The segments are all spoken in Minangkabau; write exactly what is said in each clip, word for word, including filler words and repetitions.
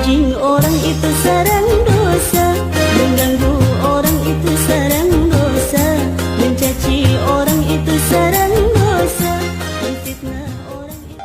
Cing orang itu sarang dosa, mengganggu orang itu sarang dosa, mencaci orang itu sarang dosa, menfitnah orang itu.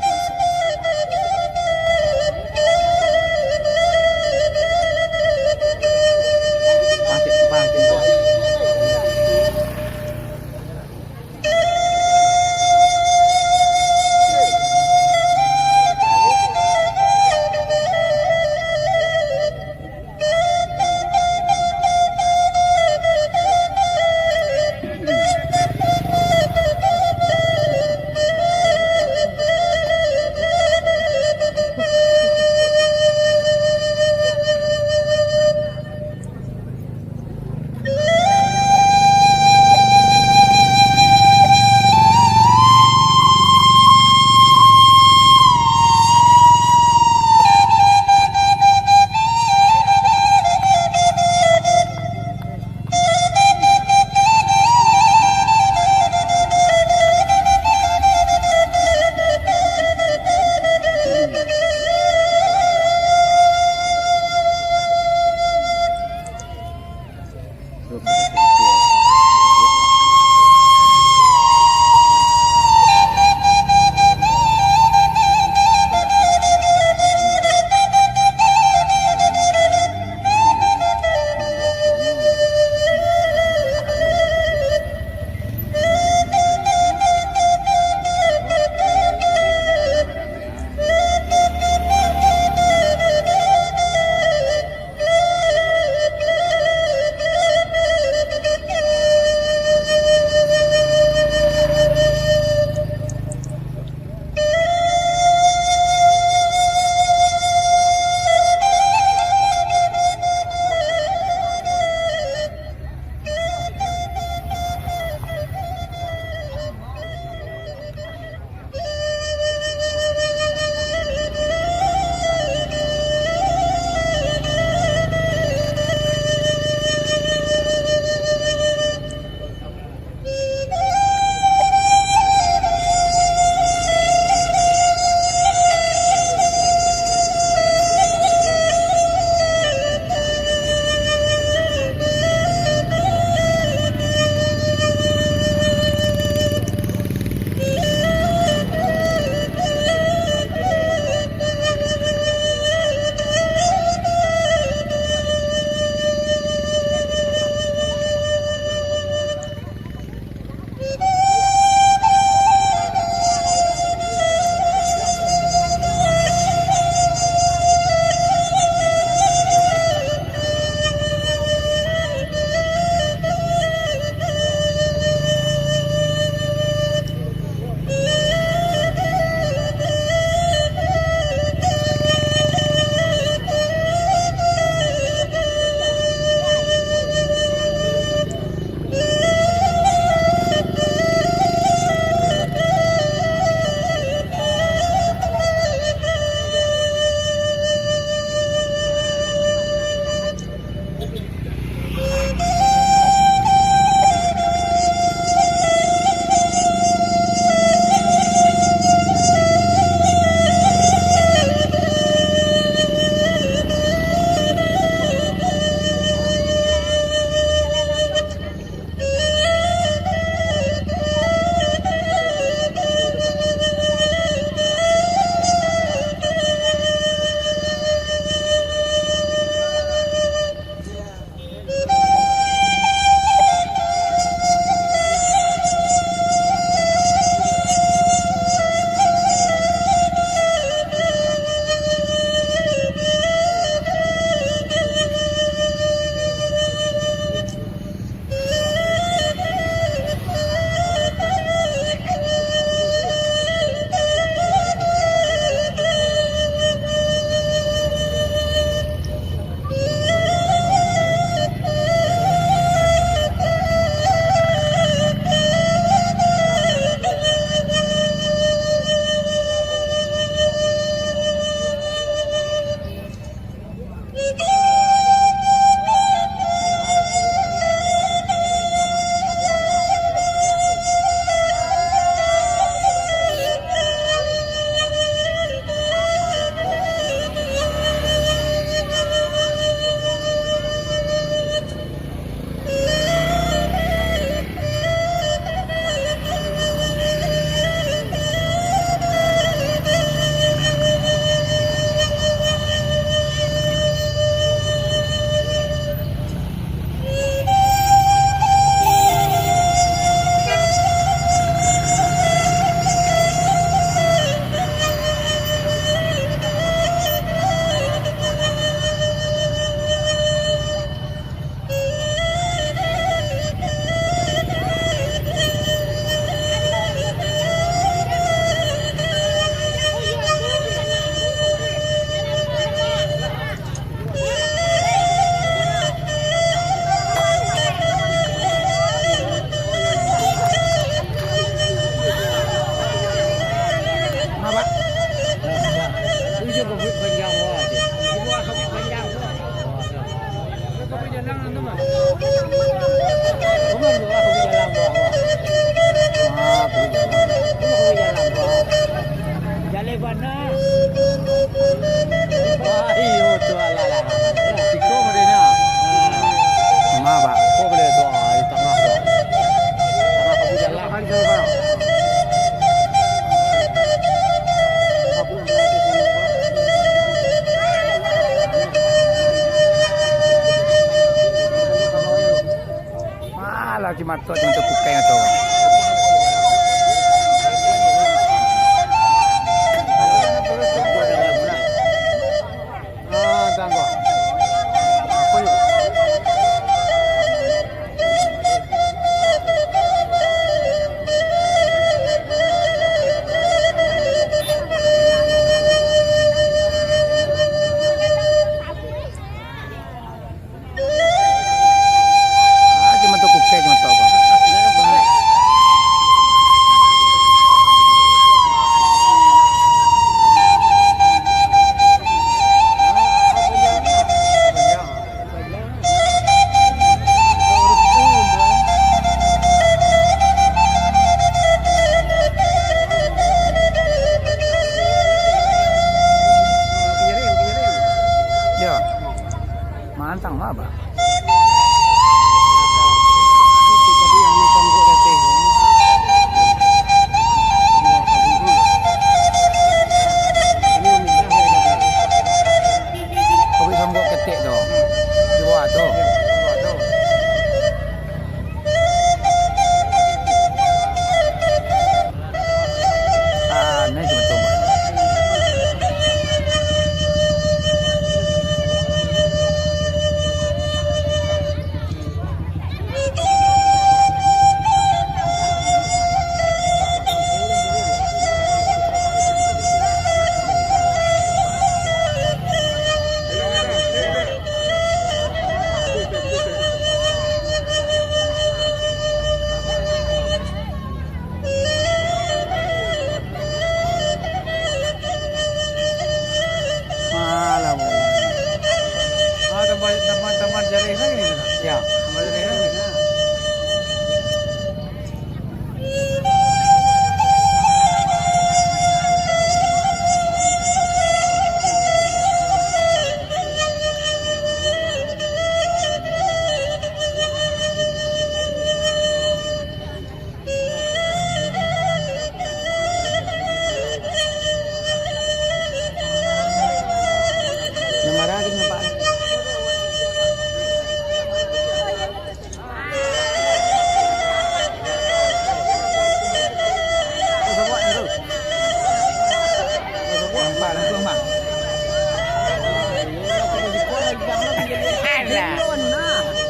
Mato cuma tu kukai mato. Ah, tangguh. Apa yo? Ah, cuma tu kukai, cuma tu apa? Yo. Mantang mah, Bah. Pabrik songgok ketek tu. Dua tu. Ah, ni cuma tu. Alah, boy. Ah, tambah, tambah, tambah jaleh lagi ni, nah. Ya. Tambah jaleh lagi, nah. Yang marah tu nampak. Nampak langsung, Bang. Alah.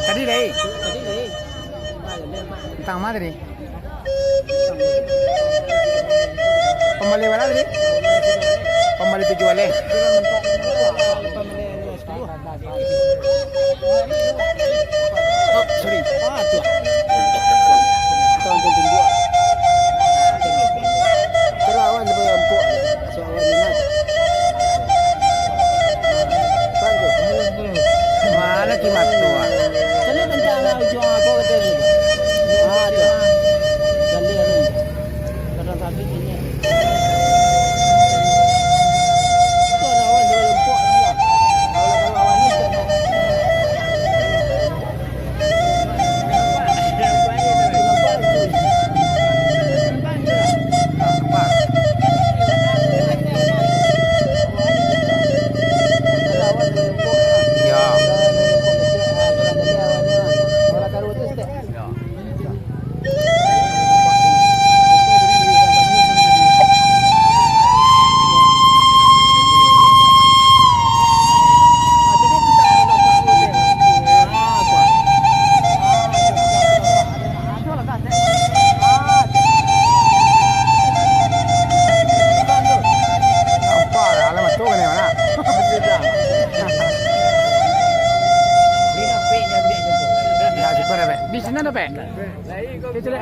Tadi lai. Tantang ma tadi? Pambali bara tadi? Pambali tujuah baleh. Oh, sorry. Terawan sampai empuk. Mano kimak tu, ah? Tadi tantang lah ujuang apo kato tu? Ah, tu. Jaleh ni. Kadang sakik ni. Tu ada awan dua lempok ni lah. Kalau, kalau awan ni, Di sinan dapek? Itu lah.